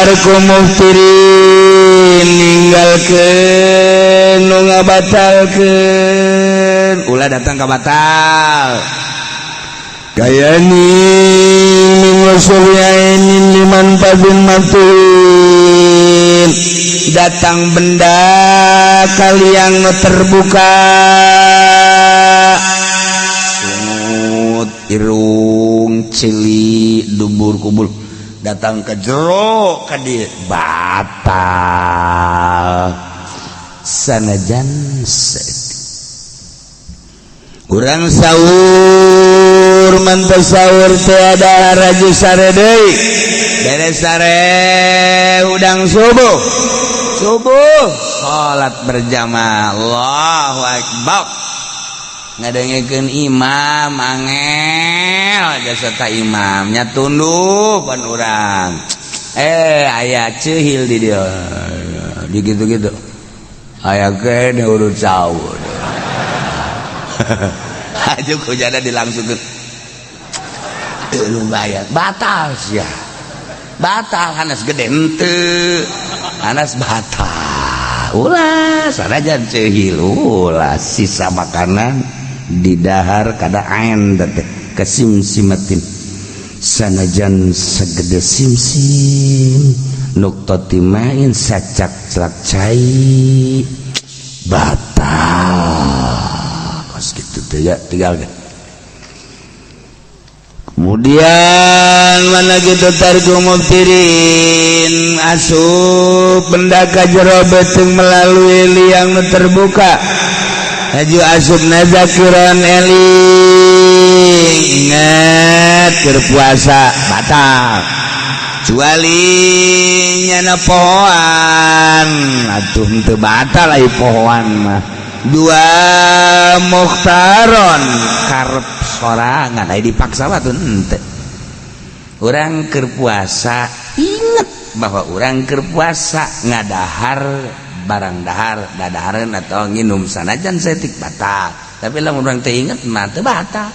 tarku muftirin ninggalkeun nu ngabatalkeun ulah datang ka batal kayani min wasulyainin liman fadin matin datang benda kaliang nu terbuka sungut irung celi dubur kubul datang ke jero ka dieu batal sanajan urang sahur mantap sahur teh ada raju sare deui beres sare udang subuh subuh salat berjamaah Allahu akbar ngadengekeun imam angel jasa ta imamnya tunduh pan urang aya ceuhil di dieu di gitu-gitu aya kene urut sahur aja kujana dilangsungkeun lumayan batal sia batal hanas gede henteu hanas batal ulah sanajan ceuhil ulah sisa makanan didahar kada ain teh kasimsimatin sanajan segede simsim nuktoti main sacak celak cai batal kos gitu teh ya tinggal kemudian mana gitu tarku muftirin asup benda ka jero beuteung melalui liang nu terbuka haju asup nazakiran eling ingat keur puasa batal kecuali nyana pohoan atuh henteu batal ai pohoan mah dua mukhtaron karep sorangan ai dipaksa mah tuh henteu urang keur puasa inget bahwa urang keur puasa ngadahar barang dahar dadahareun atau nginum sanajan setik batal tapi lamun urang teu inget mah teu batal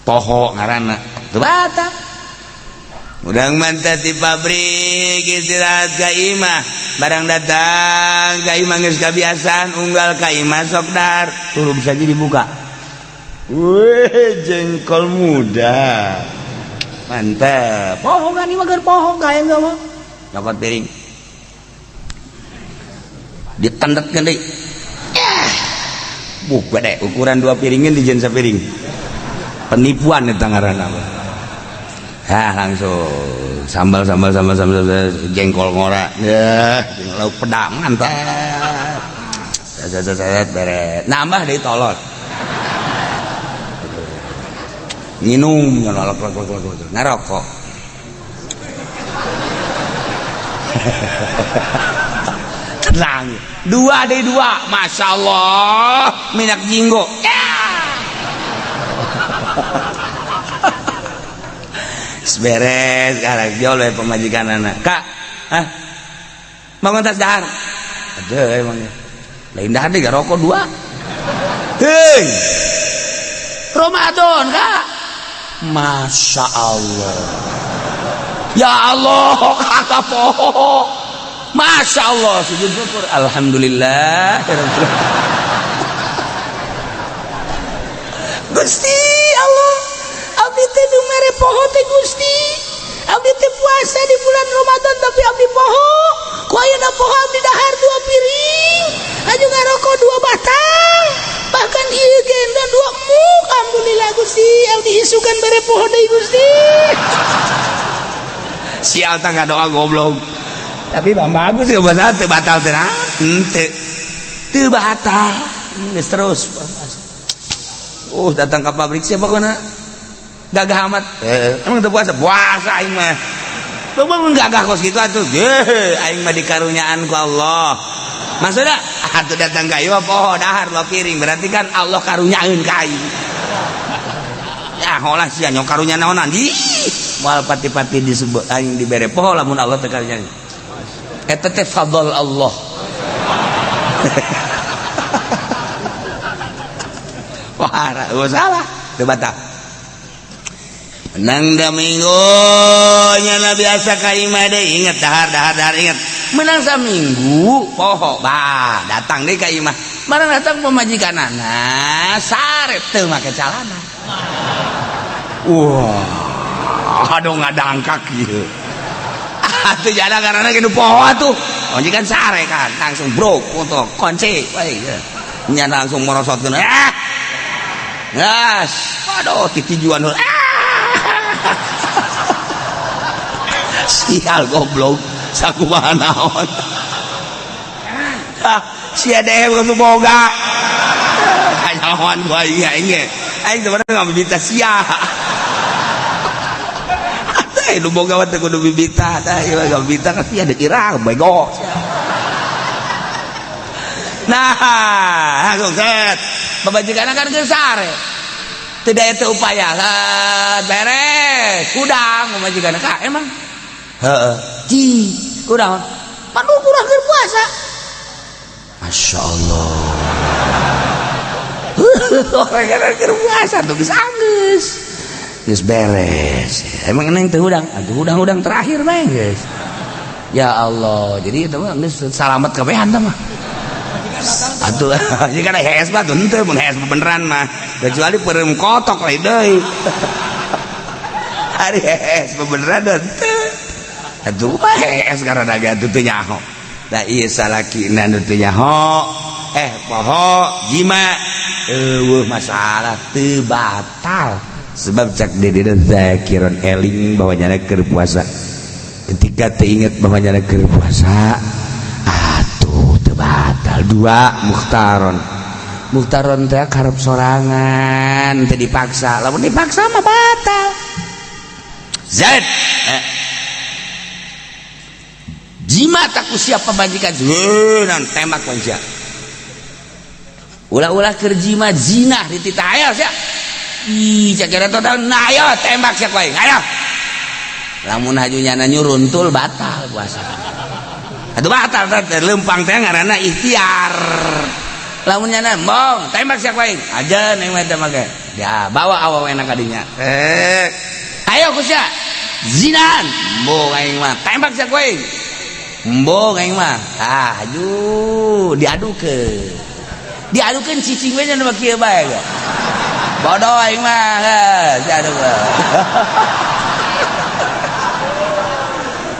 poho ngaranna teu batal urang mantap di pabrik istirahat ka imah barang datang ka imah geus kabiasaan unggal ka imah sok dahar turun saja dibuka weh jengkol muda mantap poho kan imah keur poho ka yang mah nyokot piring ditendetkeun deui buh gede ukuran dua piringin dijieun sapiring penipuan eta ngaranna ah langsung sambal sambal sambal sambal, sambal jengkol ngora ya lauk pedang mantap set beres nambah deui tolot nginum ngalok lok lok lok ngarokok tenang dua dari dua masya Allah minyak jinggo ya. Beres sekarang jual oleh pemajikan anak kak ah bangun tas dahar ada emangnya lain dahar deh rokok dua hei Ramadan kak masya Allah ya Allah kakak poho masya Allah sujud syukur alhamdulillah Gusti Allah abdi teh nu mere poho teh Gusti abdi teh puasa di bulan Ramadan tapi abdi poho ku ayeuna poho abdi dahar dua piring aju ngarokok dua batang bahkan ieu genda dua emuk alhamdulillah Gusti abdi isukan bere poho deui Gusti sial tangga doa goblok tapi bang bagus ya batal teu batal teh henteu teu batal geus terus datang ke pabrik siapa kena gagah amat emang teu puasa puasa aing mah bangun gagah kos kitu atuh ge aing mah dikarunyaan ku Allah maksudna atuh datang ka ieu poho dahar lo piring berarti kan Allah karunyaeun ka aing ya holah sia nyong karunya naonan ih moal pati-pati disebut aing dibere poho lamun Allah teu karunyaan eta teh fadl Allah wah salah teu batal. Menang da minggu nyana biasa ka imah deui, inget dahar dahar dahar inget. Menang saminggu poho bah datang deui ka imah. Barang datang pamajikanana sare teu make calana. Wah, aduh ngadangkak ieu. Atuh jana karena kitu poho atuh. Pamajikan sare kan langsung bro foto kunci bae. Nya langsung merosotkeun. Ah. Gas, aduh titijuan heula. Ah. Sial goblok sakumaha naon. Ah, sia dehem kudu boga. Kanyahoan ku aing aing ge. Aing teh bener ngabibita sia. Teh nu boga mah teh kudu bibita, tah ieu ngabibita kan sia dikira bego. Nah, langsung set. Pamajikan kan geus sare. Tidak itu upaya beres kudang pamajikan ka emang heeh ci kudang panu kurang keur puasa. Masya Allah. Orang keur puasa tuh geus anggeus geus beres emang neng teu hudang atuh hudang-hudang terakhir mah geus. Ya Allah, jadi itu mah geus salamet kabehan tah mah. Atuh jika ada hees mah tuh henteu mun hees beneran mah kecuali peureum kotok lain deui. Ari hees beneran henteu. Atuh mah hees karena atuh teu nyaho. Da ieu salakina nu teu nyaho poho jima eueuh masalah teu batal sebab cak dede zakiron eling bahwa nyana keur puasa. Ketika teu inget bahwa nyana keur puasa atuh teu batal. Dua mukhtaron. Mukhtaron teh karep sorangan teu dipaksa. Lamun dipaksa mah batal. Zaid jima tak ku siap pamajikan zeunan tembak manusia. Ulah-ulah keur jima zina dititah aya sia. Ih cak kira total nah ayo tembak sia ku aing. Ayo. Lamun haju nyana nyuruntul batal puasa. Atuh batal teh lempang teh ngaranna ikhtiar. Lamun nyana embong tembak sia ku aing. Aja neng mah teh make. Ya bawa awewena ka dinya. Ayo ku sia. Zinaan. Embong aing mah tembak sia ku aing. Embong aing mah. Ah haju diadukeun. Diadukeun cicing we nya nu kieu bae. Bodoh aing mah geus diadukeun.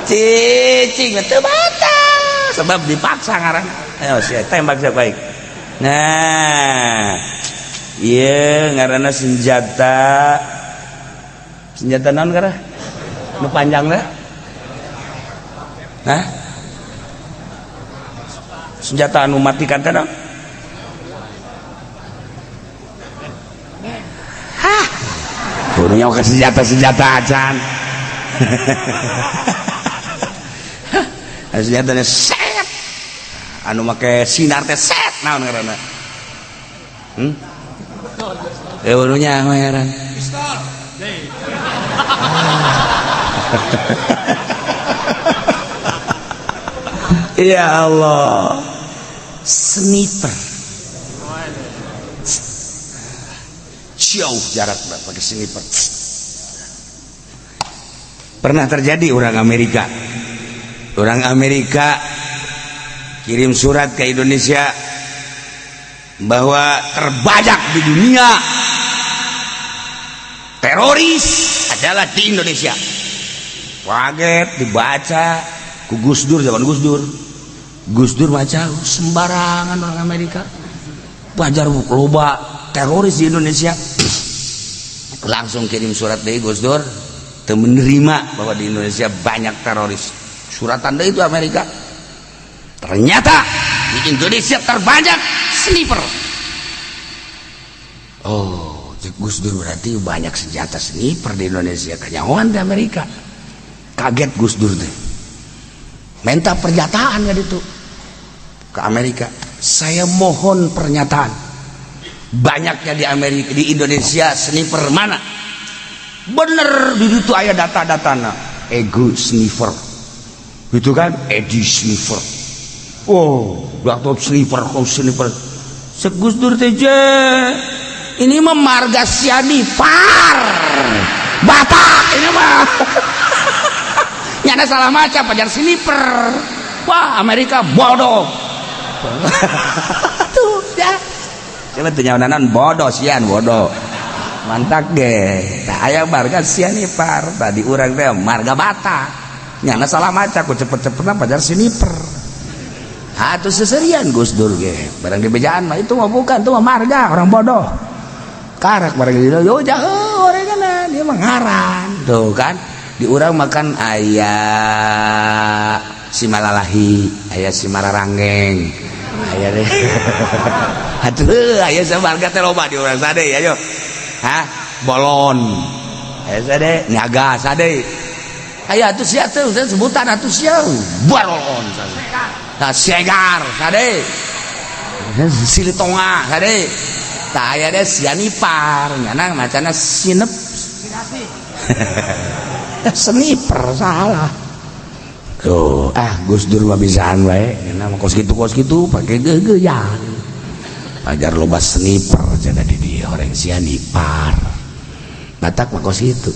Cicing teu batal sebab dipaksa ngaranna. Ayo sia tembak sia baik. Nah, ieu ngaranna senjata. Senjata naon karah? Nu panjang teh? Hah? Senjata anu matikan teh naon? Hah. Kudu nyawa ke senjata-senjata acan. Senjatanya set anu make sinar teh set naon ngaranna? Eueuh nya ngaran pistol. Ya Allah, sniper jauh jarak pakai sniper. Pernah terjadi orang Amerika. Orang Amerika kirim surat ke Indonesia bahwa terbajak di dunia teroris adalah di Indonesia. Kaget dibaca ku Gus Dur, zaman Gus Dur. Gus Dur baca sembarangan orang Amerika. Wajar loba teroris di Indonesia. Langsung kirim surat dari Gus Dur menerima bahwa di Indonesia banyak teroris. Surat tanda itu Amerika. Ternyata di Indonesia terbanyak sniper. Oh, Gus Dur berarti banyak senjata sniper di Indonesia. Kanyahoan di Amerika. Kaget Gus Dur teh. Minta pernyataan kan itu ke Amerika. Saya mohon pernyataan. Banyaknya di Amerika, di Indonesia sniper mana? Bener di situ aya data-datana. Ego sniffer. Itu kan Edi sniffer. Oh, Gatot sniffer, kau sniffer. Cek Gus Dur teh ini mah marga Sianipar. Batak ini mah. Nyana salah maca pajar sniper. Wah, Amerika bodoh. Tuh ya. Coba teu nyaonanan bodoh sian bodoh. Mantak ge. Tah aya marga Sianipar, tadi urang teh marga Batak. Nyana salah maca ku cepet-cepetna pajar sniper. Atuh seserian Gus Dur ge. Barang di bejaan mah itu mah bukan, itu mah marga orang bodoh. Karak barang di yo jauh orang kana dia mah ngaran. Tuh kan di urang makan aya Simalalahi, aya Simararanggeng. Aya deh. Atuh aya samarga teh loba di urang sade ayo. Hah? Bolon. Aya sade, niaga sade. Aya atuh sia teh sebutan atuh sia. Bolon. Nah, segar sade. Silitonga sade. Tah aya deh Sianipar, nyana macana sinep. Sniper salah. Tuh, ah Gus Dur mah bisaan wae. Nyana mah kos kitu pake geugeuyan. Pajar loba sniper cenah di dieu orang Sianipar. Batak mah kos kitu.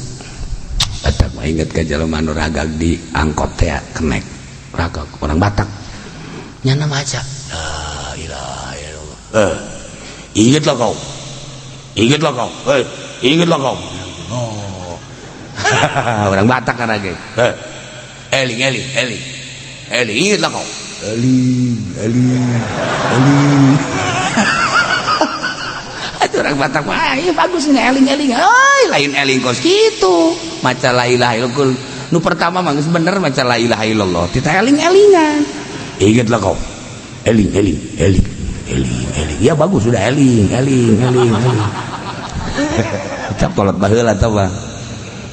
Batak mah inget ka jelema nu ragag di angkot teh kenek. Ragag orang Batak. Nyana maca. La ilaha illallah. Ingatlah kau. Ingatlah kau. Hei, ingatlah kau. Oh. Orang Batak kan lagi. Hei. Eling, eling, eling. Eling, ingatlah kau. Eling, eling, eling. Itu orang Batak mah, iya bagus nih eling, eling. Ay, lain eling kos gitu. Maca la ilaha illallah. Nu pertama mah geus bener maca la ilaha illallah. Tita eling-elingan. Ingatlah kau. Eling, eling, eling, eling, eling. Ya bagus sudah eling, eling, eling, eling. Cap kolot baheula tah bang.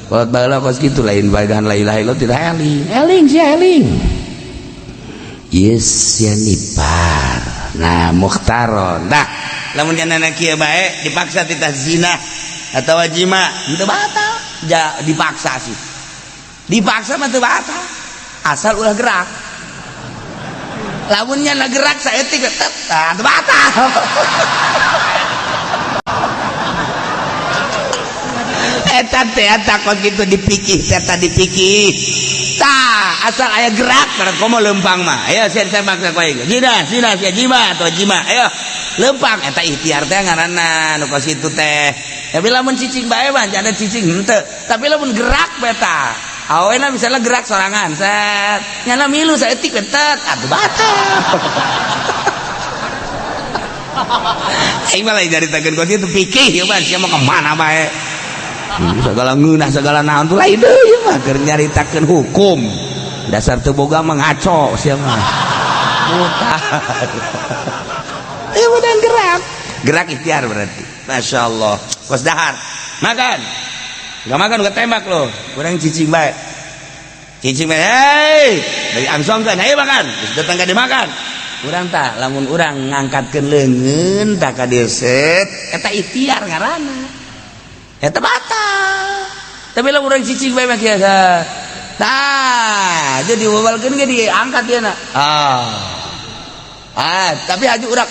Kolot baheula kos kitu lain baegan la ilaha illallah tidak eling. Eling sih eling. Yes Sianipar. Nah, mukhtaron. Dah, lamun nyana kieu bae dipaksa titah zina atau jima, henteu batal. Ja dipaksa sih. Dipaksa mah teu batal. Asal ulah gerak. Lamun nyana gerak saeutik tetep tah teu batal. Eta teh eta kos kitu dipikih, eta dipikih. Tah, asal aya gerak karena komo lempang mah. Ayo sia ditembak ku aing. Zina, zina sia jima atau jima. Ayo lempang eta ikhtiar teh ngaranna nu kos kitu teh. Tapi lamun cicing bae mah jana cicing henteu. Tapi lamun gerak beta. Awena misalnya gerak sorangan, set. Nyana milu saeutik betet, atuh batal. Aing mah lain nyaritakeun kos kitu pikih ieu mah sia mau ka mana bae. Segala ngeunah segala naon tuh lain deui ieu mah keur nyaritakeun hukum. Dasar teu boga mah ngaco sia mah. Mutar. Udah gerak. Gerak ikhtiar berarti. Masya Allah. Kos dahar. Makan. Gak makan udah tembak loh. Kurang cicing bae. Cicing bae. Hei, dari angsongkeun, ayo makan. Terus datang ka dimakan. Urang tah lamun urang ngangkatkeun leungeun tah ka dieu set, eta ikhtiar ngaranna. Eta batal. Tapi lamun urang cicing bae mah kieu. Tah, jadi dibabalkeun ge diangkat ieu na. Ah. Ah, tapi haju urang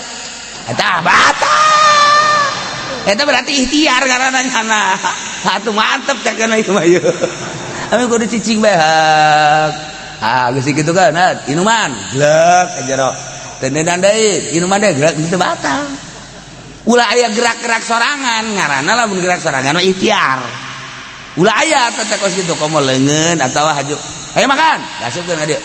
eta batal. Eta berarti ikhtiar ngaranna nyana. Atuh mantep cakana ieu mah ieu. Ami kudu cicing bae. Ah, geus kitu kan, inuman, glek ka jero. Teu neunang deui, inuman deui glek teu batal. Ulah aya gerak-gerak sorangan, ngaranna lamun gerak sorangan mah ikhtiar. Ulah aya teh kos kitu komo leungeun atawa haju. Ayo makan, gasupkeun ka dieu.